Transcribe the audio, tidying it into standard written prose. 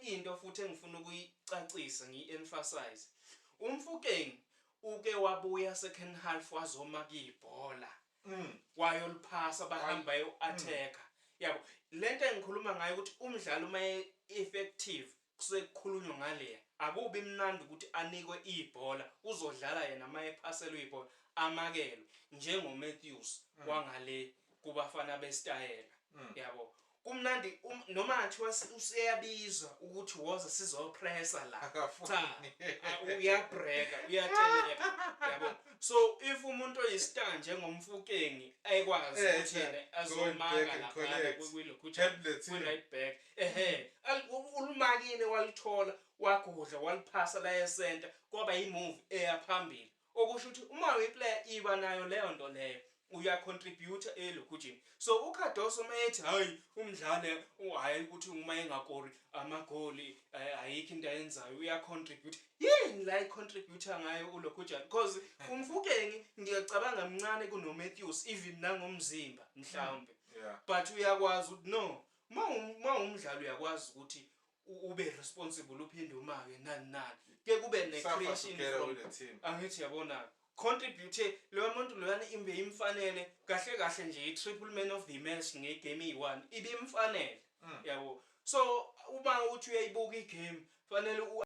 Into futhi engifuna ukuyicacisa, ngiyi-emphasize, uMofokeng uke wabuya second half, wazoma kuyibhola, wayoliphasa, bahamba bayo-attack-a, yabo. Lento engikhuluma ngayo ukuthi umdlalo uma effective, kusuke kukhulunywa ngaleya. Akubi mnandi ukuthi anikwe ibhola, uzodlala yena, uma ephaselwe ibhola amakelwe njengoMatthews wangale kubafana besitayela, yabo. Kumnandi noma ngathiwa useyabizwa ukuthi woza sizopressa la. Akafuni. Cha, uyabreka, uyateleka, yabo. So if umuntu oyistar njengoMofokeng ekwazi ukuthi yena azomaka lapha kwilokhu kwi-right back, ehe, ulimakile, walithola, wagudla, waliphasa la e-center, kwaba yi-move eya phambili, okusho ukuthi uma uyiplayer iba nayo leyo nto leyo, uyacontribute elokhujini. So uCardoso uma ethi hayi umdlali, hayi ukuthi uma engakori amagoli, ayikho into ayenzayo, uyacontribute, yini la icontribute ngayo ulokhujana? Because uMofokeng ngiyacabanga mncane kunoMatthews, even nangomzimba mhlawumbe, but uyakwazi ukuthi no, uma umdlali uyakwazi ukuthi ube responsible, uphinde umake, nani nani, ke kube ne-creation from, angithi yabona, contribute loyo muntu loyana. Imbe imfanele kahle kahle nje i-triple man of the match ngegame eyi-1, ibimfanele, yabo. So uma uthi uyayibuka igame, fanele